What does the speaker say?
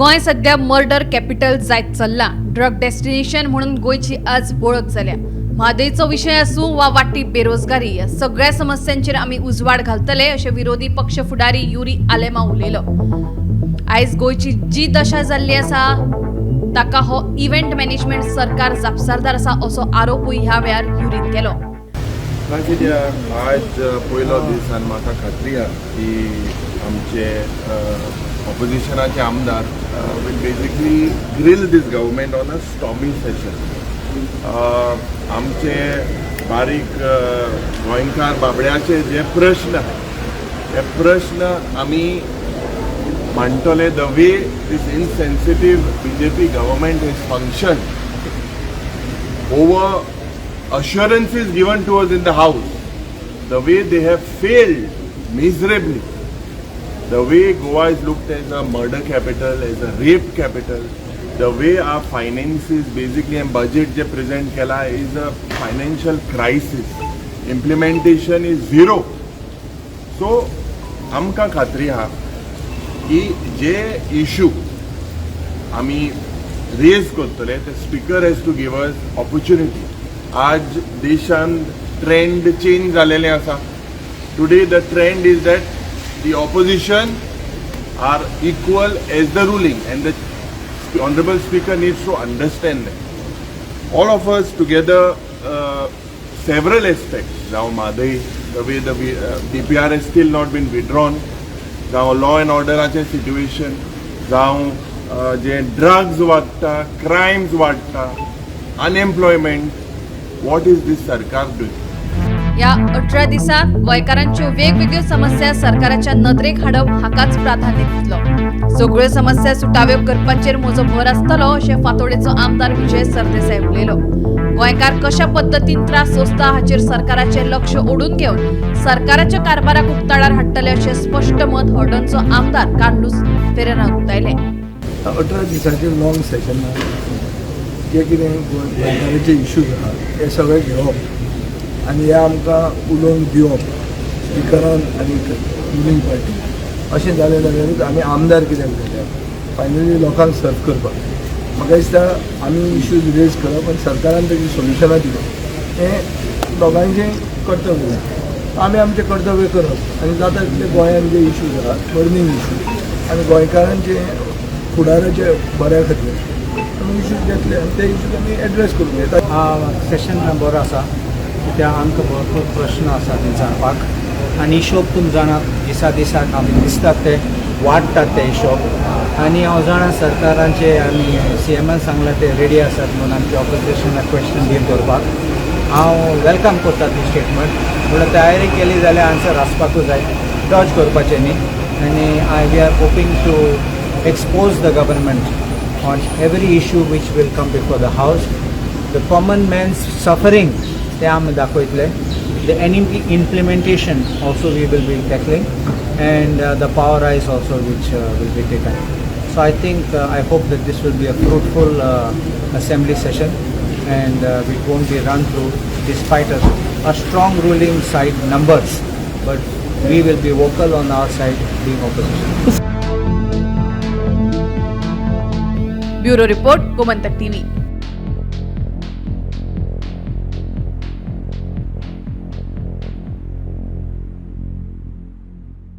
गोंय सध्या murder capital जायत चल्लां. ड्रग डेस्टिनेशन म्हणून गोंयची आज वळख जाल्या. म्हादयचो विशय आसूं वा वाडटी बेरोजगारी, ह्या सगळ्या समस्यांचेर आमी उजवाड घालतले अशें विरोधी पक्ष फुडारी युरी आलेमांव उलयलो. आयज गोंयची जी दशा जाल्ली आसा ताका हो इव्हेंट मॅनेजमेंट सरकार जापसालदार आसा असो आरोपूय ह्या वेळार युरीन केलो. कित्याक आज पयलो दीस आनी म्हाका खात्री आहा की आमचे ऑपोजिशनाचे आमदार will basically grill this government on a stormy session. आमचे बारीक गोंयकार बाबड्याचे जे प्रश्न आहा ते प्रश्न आमी मांडटले. The way this insensitive BJP government has function over assurances given to us in the house, the way they have failed miserably, the way Goa is looked as a murder capital, as a rape capital, the way our finances basically and budget J present केला is a financial crisis, implementation is zero. So आमकां खात्री आहा की जे issue आमी rays करतले ते speaker has to give us opportunity. आज देशान ट्रेंड चेंज जालेले आसा. Today the trend is that the opposition are equal as the ruling, and the honourable speaker needs to understand that all of us together, several aspects, जावं Mhadei, the way the DPR has still not been withdrawn, जावं law and ऑर्डराचें situation, जावं जे drugs वाडटा, crimes वाडटा, unemployment, what is this सरकार doing? ह्या 18 दिसांत गोंयकारांच्यो वेगवेगळ्यो समस्या सरकाराच्या नदरेक हाडप हाकाच प्राधान्य दितलो. सगळ्यो समस्या सुटाव्यो करपाचेर म्हजो भर आसतलो अशें फातोडेचो आमदार विजय सरदेसाय उलयलो. गोंयकार कशा पद्दतीन त्रास सोंसता हाचेर सरकाराचें लक्ष ओडून घेवन सरकाराच्या कारभाराक उक्ताडार हाडटले अशें स्पश्ट मत हळदणचो आमदार कार्लूस फेरेरान उक्तायलें. 18 दिसांचें लॉंग सेशन, जे कितें गोंयकाराचे इश्यूज आहा ते सगळे घेवप आनी हे आमकां उलोवन दिवप स्पिकरान आनी रुलींग पार्टी. अशें जालें जाल्यारूच आमी आमदार कित्याक जाल्या? फायनली लोकांक सर्व करपाक. म्हाका दिसता आमी इश्यूज रेज करप आनी सरकारान ताजी सोल्युशनां दिवप हें दोगांयचें कर्तव्य. आमी आमचें कर्तव्य करप आनी जाता तितले गोंयांत जे इश्यूज आहा, बर्निंग इश्यूज, आनी गोंयकारांचे फुडाराचे बऱ्या खातीर आमी इश्यूज घेतले आनी ते इश्यूज आमी एड्रेस करूंक जाय. सेशन बरो आसा, कित्याक आमकां भरपूर प्रश्न आसा विचारपाक आनी हिशोब तुमी जाणात, दिसा दिसाक आमी दिसतात ते वाडटात ते हिशोब. आनी हांव जाणा सरकारांचे आनी सी एमान सांगलां ते रेडी आसात म्हणून आमचे ऑपोजिशनाक क्वेश्चन डील करपाक. हांव welcome करता ती स्टेटमेंट. म्हणल्यार तयारी केली जाल्यार आन्सर आसपाकूच जाय, डॉज करपाचें न्ही. आनी we are hoping to expose the government on every issue which will come before the house. The common man's suffering ते आमी दाखयतले. The NEP implementation also we will be tackling, and the power rise also which will be taken. So I think I hope that this will be a fruitful assembly session and it won't be run through despite a strong ruling side numbers, but we will be vocal on our side being opposition. Bureau report, Gomantak TV.